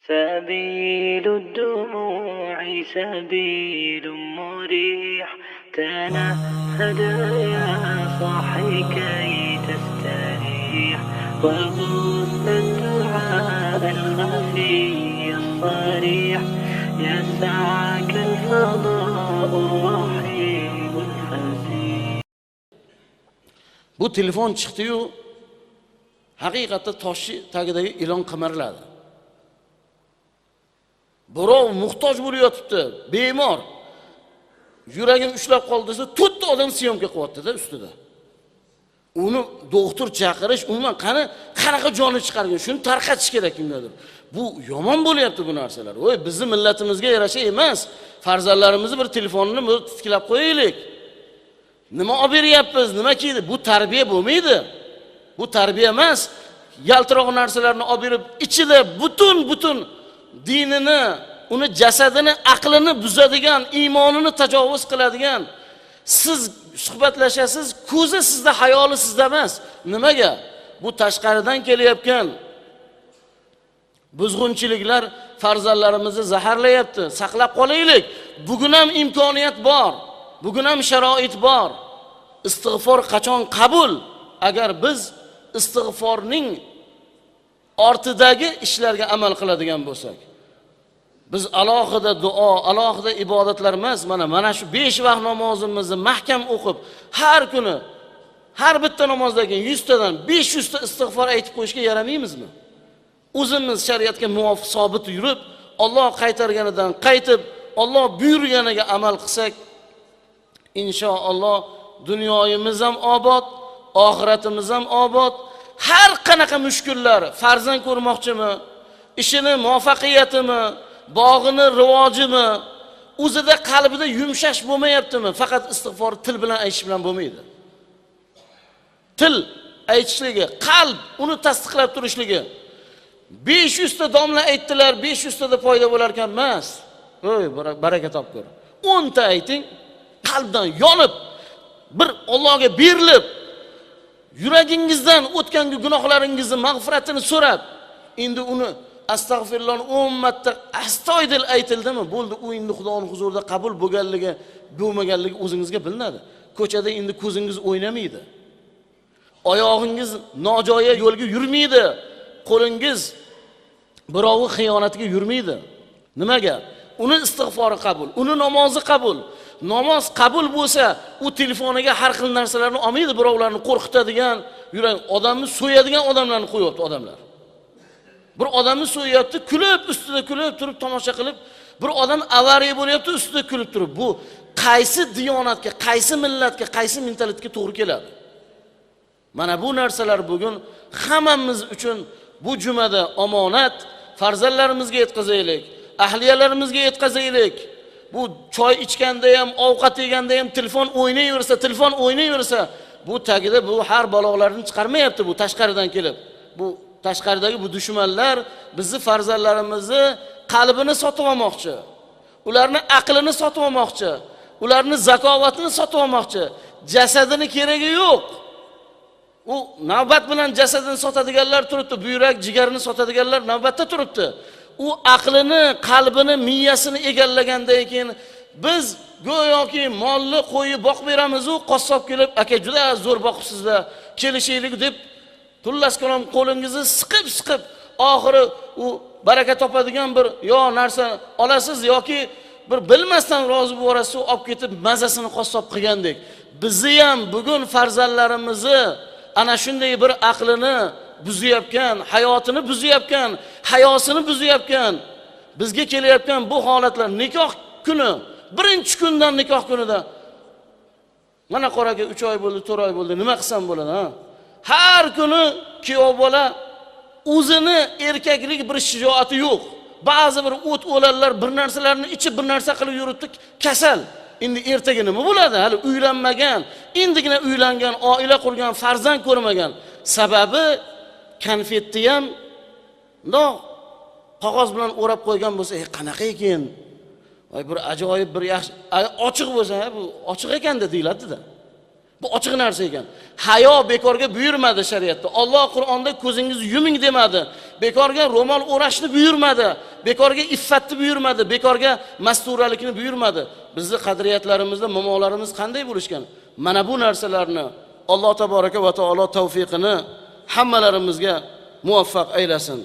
سبيل الدموع سبيل مريح، تنهد يا صاحي كي تستريح، وبث الدعاء الخفي الصريح، يسعك الفضاء الرحيم الفسيح. Bu telefon chiqdi-yu, haqiqatda toshni tagidagi ilon qimirladi. Birov muhtoj bo'lib yotibdi, bemor. Yuragim ushlab qoldi desa, to'rtta odam syomka qilyapti-da ustida. Uni doktor chaqirish, umuman qani qanaqa joni chiqargan, shuni tarqatish kerak kimgadir. Bu yomon bo'lyapti bu narsalar. Voy, bizni millatimizga yarasha emas. Farzandlarimizni bir telefonini titkilab qo'yaylik. Nima olib beryapmiz, nima kiydi? Bu tarbiya bo'lmaydi. Bu tarbiya emas. Yaltiroq narsalarni olib berib, ichida butun dinini, uni jasadini, aqlini buzadigan, iymonini tajovuz qiladigan. Siz suhbatlashasiz, ko'zi sizda, hayoli sizda emas. Nimaga? Bu tashqaridan kelayotgan buzg'unchiliklar farzandlarimizni zaharlayapti. Saqlab qolaylik. Bugun ham imkoniyat bor. Bugun ham sharoit bor. Istig'for qachon qabul? Agar biz istig'forning ortidagi ishlarga amal qiladigan bo'lsak. Biz alohida duo, alohida ibodatlar emas, mana shu 5 vaqt namozimizni mahkam o'qib, har kuni har bitta namozdan keyin 100 tadan 500 ta istig'for aytib qo'yishga yaramaymizmi? O'zimiz shariatga muvofiq sobit yurib, Alloh qaytarganidan qaytib, Alloh buyurganiga amal qilsak, inshaalloh dunyoyimiz ham obod, oxiratimiz ham obod. Har qanaqa mushkullar, farzand ko'rmoqchimi, ishini muvaffaqiyatimi, bog'ini rivojimi, o'zida qalbida yumshash bo'lmayaptimi? Faqat istig'for til bilan aytish bilan bo'lmaydi. Til aytishligi, qalb uni tasdiqlab turishligi. 500 ta domla aytdilar, 500 tada foyda bo'lar ekan emas. Voy, baraka topkur. 10 ta ayting, qalbdan yonib, bir Allohga berilib, yuragingizdan o'tgangi gunohlaringizni mag'firatini so'rab, endi uni astag'firullohni 10 marta astoydil aytildimi, bo'ldi, u endi Xudoning huzurida qabul bo'lganligi, bo'lmaganligi o'zingizga bilinadi. Ko'chada endi ko'zingiz o'ynamaydi. Oyog'ingiz nojo'ya yo'lga yurmaydi. Qo'lingiz birovning xiyonatiga yurmaydi. Nimaga? Uni istig'fori qabul, uni namozi qabul. Namoz qabul bo'lsa, u telefoniga har xil narsalarni olmaydi, birovlarni qo'rqitadigan, yurak odamni so'yadigan odamlarni qo'yapti odamlar. Bir odamni so'yapti, kulib, ustida kulib turib tomosha qilib, bir odam avariya bo'lyapti, ustida kulib turib. Bu qaysi diyonatga, qaysi millatga, qaysi mentalitetga to'g'ri keladi? Mana bu narsalar bugun hammamiz uchun bu jumada omonat, farzandlarimizga yetkazaylik, ahliyalarimizga yetkazaylik. Bu choy ichganda ham, ovqat yeganda ham telefon o'ynayversa, telefon o'ynayversa, bu tagida bu har balolarni chiqarmayapti bu tashqaridan kelib. Bu tashqaridagi bu dushmanlar bizni farzandlarimizni qalbini sotib olmoqchi. Ularni aqlini sotib olmoqchi. Ularni zakovatini sotib olmoqchi. Jasadini keragi yo'q. U navbat bilan jasadini sotadiganlar turibdi, buyrak, jigarini sotadiganlar navbatda turibdi. U aqlini, qalbini, miyasini egallagandan keyin biz go'yoki molni qo'yib boqib beramiz, u qassob kelib, aka juda zo'r boqibsizlar, kelishaylik deb xullas kalom qo'lingizni siqib-siqib oxiri u baraka topadigan bir yo narsa olasiz yoki bir bilmasdan rozi bo'lasiz, olib ketib mazasini qassob qilgandek. Bizni ham bugun farzandlarimizni ana shunday bir aqlini buzayotgan, hayotini buzayotgan, hayosini buzayotgan, bizga kelayotgan bu holatlar nikoh kuni, birinchi kundan nikoh kunida mana qoraga 3 oy bo'ldi, 4 oy bo'ldi, nima qilsam bo'ladi, ha? Har kuni kuyov bola o'zini erkaklik bir shijoati yo'q. Ba'zi bir o't o'lanlar bir narsalarni ichib bir narsa qilib yuribdi, kasal. Endi ertaga nima bo'ladi? Hali uylanmagan, endigina uylangan, oila qurgan, farzand ko'rmagan. Sababi konfetni ham bundoq qog'oz bilan o'rab qo'ygan bo'lsa, qanaqa ekan? Voy, bir ajoyib, bir yaxshi, ochiq bo'lsa, bu ochiq ekanda deyiladi-da. Bu ochiq narsa ekan. Hayo bekorga buyurmadi shariatda. Alloh Qur'onda ko'zingizni yuming demadi. Bekorga ro'mol o'rashni buyurmadi. Bekorga iffatni buyurmadi. Bekorga masturalikni buyurmadi. Bizni qadriyatlarimizda momolarimiz qanday bo'lishgan? Mana bu narsalarni Alloh taboraka va taolo tavfiqini hammalarimizga muvaffaq aylasin.